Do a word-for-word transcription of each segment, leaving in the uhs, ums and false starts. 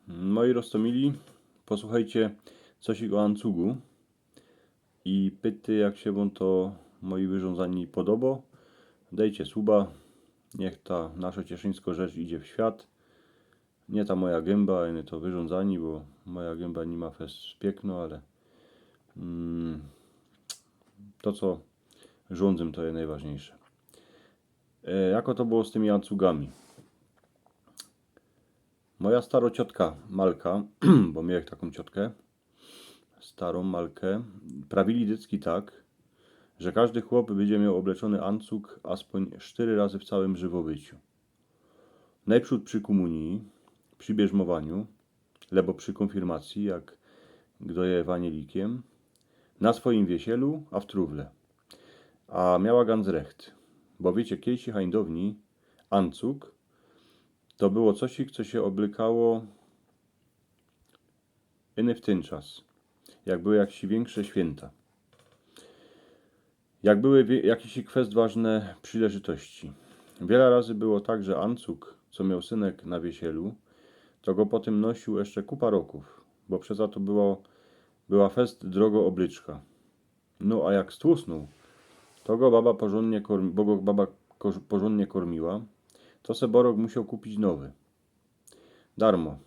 Moi roztōmili, posłuchejcie coś o ancugu i pyty, jak sie wōm to moje wyrządzanie podobo. Dejcie suba, niech ta nasza cieszyńsko rzecz idzie w świat. Niy ta moja gymba, niy to wyrządzanie, bo moja gymba niy ma fest piykno, ale mm, to, co rządzym, to je nojważniyjsze. E, jako to było z tymi ancugami? Moja staro ciotka Malka, bo miałech takõ ciotkę, starõ Malkã, prawiyli dycki tak, że kożdy chłop bydzie mioł ôbleczōny ancug aspōń sztyry razy w cołkym żywobyciu. Nojprzōd przi kōmunije, przi bierzmowaniu, lebo przi kōnfirmacyje, jak gdo je anielikiym, na swojim wiesielu, a w trōwle. A miała ganz recht, bo wiycie, kejsi hańdowni ancug to było coś, co sie ôblykało ino w tyn czas, jak były jakeś wiynsze świynta, jak były wie- jakeś kwest ważne przileżytości. Wiela razy było tak, że ancug, co mioł synek na wiesielu, to go potym nosiōł jeszcze kupa rokōw, bo przeca to było, była fest drogo ôblyczka. No a jak stłusnōł, to go baba porzōndnie korm- bo go baba korz- porzōndnie kormiła, to se borok musioł kupić nowy. Darmo.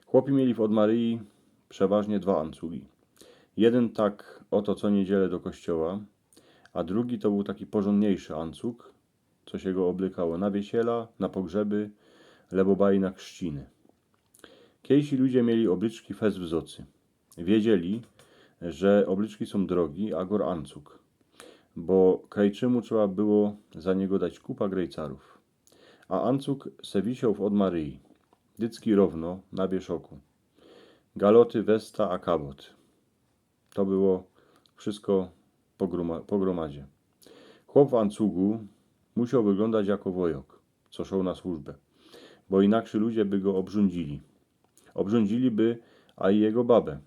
Chłopi mieli w Ôd Maryje przeważnie dwa ancugi. Jedyn tak ôto co niydziele do kościoła, a drugi to bōł taki porzōndniejszy ancug, co sie go ôblykało na wiesiela, na pogrzeby, lebo baj na chrzciny. Kejsi ludzie mieli ôblyczki fest wzocy. Wiedzieli, że ôblyczki sōm drogi, a gor ancug, bo krejczymu trzeba było za niego dać kupa grejcarōw. A ancug se wisioł w Ôd Maryje. Dycki rōwno na wieszoku. Galoty, westa, a kabot. To było wszysko po grōma- po grōmadzie. Chłop w ancugu musioł wyglōndać jako wojok, co szoł na służbã, bo inakszyj ludzie by go ôbrządzili. Ôbrządziliby a i jego babã,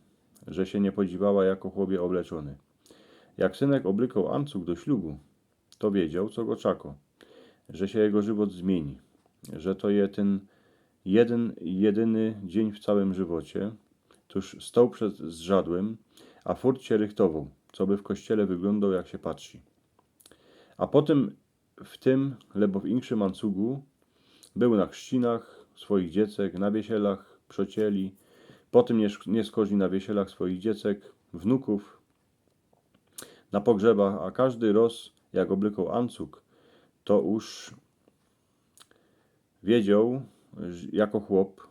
że sie niy podziwała, jako chłop je ôbleczōny. Jak synek ôblykoł ancug do ślubu, to wiedzioł, co go czako, że sie jego żywot zmiyni, że to je tyn jedyn, jedyny dziyń w cołkym żywocie, tōż stoł przed zdrzadłym, a furt sie rychtowoł, coby w kościele wyglōndoł, jak sie patrzi. A potym w tym lebo w inkszym ancugu bōł na chrzcinach swojich dziecek, na wiesielach przocieli, potym niy, niy skorzij na wiesielach swojich dziecek, wnukōw, na pogrzebach, a kożdy roz, jak ôblykoł ancug, to już wiedzioł, że- jako chłop,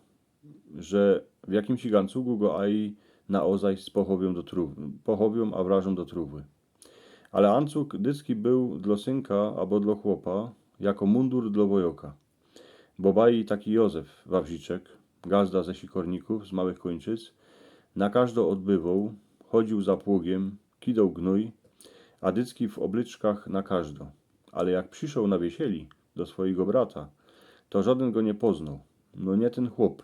że w jakimś ancugu go aj na ôzaj pochowiōm do trōw- pochowiōm, a wrażōm do trōwy. Ale ancug dycki bōł dlo synka abo dlo chłopa jako mundur dlo wojoka. Bo baj taki Józef Wawrziczek, gazda ze Sikornikōw, z Małych Kōńczyc, na kożdo ôdbywoł, chodziył za pługiym, kidoł gnōj, a dycki w ôblyczkach na kożdo. Ale jak przyszoł na wiesieli do swojigo brata, to żodyn go niy poznoł. No niy tyn chłop.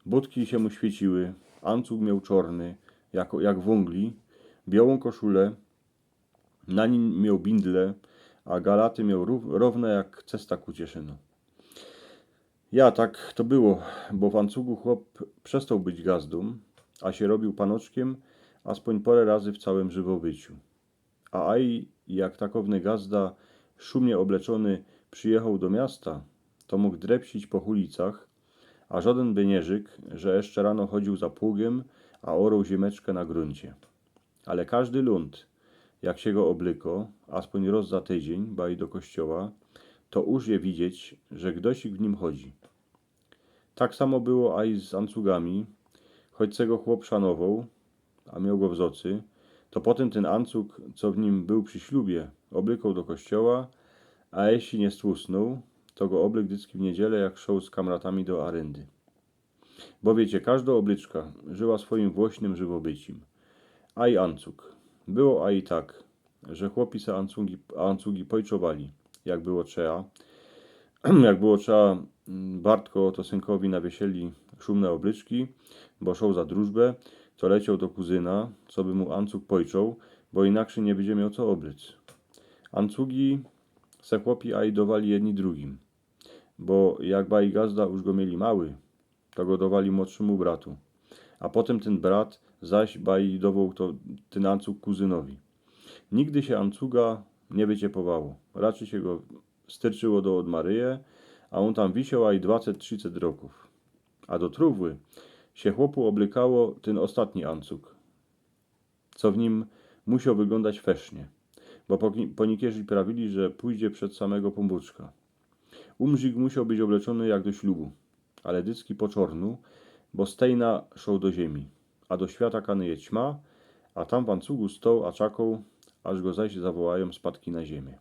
Butki sie mu świyciły, ancug mioł czŏrny, jak, jak wōngli, biołōm koszulã, na nim mioł bindle, a galaty mioł rōw- rōwne jak cesta ku Cieszynu. Ja, tak to było, bo w ancugu chłop przestoł być gazdōm, a sie robiōł panoczkiym, aspōń pŏrã razy w cołkym żywobyciu. A aj jak takowny gazda szumnie ôbleczōny przijechoł do miasta, to mōg drepsić po ulicach, a żodyn by niy rzyk, że jeszcze rano chodziył za pługiym, a ôroł ziymeczkã na grōncie. Ale kożdy lōnd, jak sie go ôblyko, aspōń roz za tydziyń, baj do kościoła, to już je widzieć, że gdoś w nim chodzi. Tak samo było aj z ancugami, choć se go chłop szanowoł, a mioł go wzocy, to potym tyn ancug, co w nim bōł przi ślubie, ôblykoł do kościoła, a jeśli niy stłusnōł, to go ôblyk dycki w niydzielã, jak szoł z kamratami do aryndy. Bo wiycie, kożdo ôblyczka żyła swojim włŏsnym żywobyciym. Aj ancug. Było aj tak, że chłopi se ancugi, ancugi pojczowali, jak było trzeba. Jak było trzeba, mm, Bartko to synkowi nawiesili szumne ôblyczki, bo szoł za drużbã, to lecioł do kuzyna, coby mu ancug pojczoł, bo inakszyj niy bydzie mioł co ôblec. Ancugi se chłopi aj dŏwali jedni drugim, bo jak baj gazda już go mieli mały, to go dŏwali młodszymu bratu. A potym tyn brat zaś bajdowoł to, tyn ancug kuzynowi. Nigdy sie ancuga niy wyciepowało. Raczyj sie go styrczyło do ôd Maryje, a ôn tam wisioł aj dwaset, trzicet rokōw. A do trōwły sie chłopu ôblykało tyn ôstatni ancug, co w nim musioł wyglōndać fesznie, bo poni-, ponikierzi prawili, że pōjdzie przed samego Pōnbōczka. Umrzik musioł być ôbleczōny jak do ślubu, ale dycki po czornu, bo z tejna szoł do ziymie, a do świata kanyje ćma, a tam w ancugu stoł a czakoł, aż go zaś zawołajōm spadki na ziymie.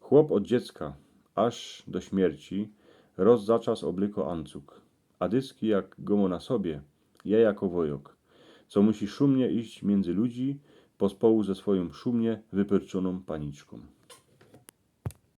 Chłop ôd dziecka aż do śmierci roz za czas ôblyko ancug, a dycki jak go mo na sobie, je jako wojok, co musi szumnie iść miyndzy ludzi pospołu ze swojōm szumnie wypyrczōnōm paniczkōm.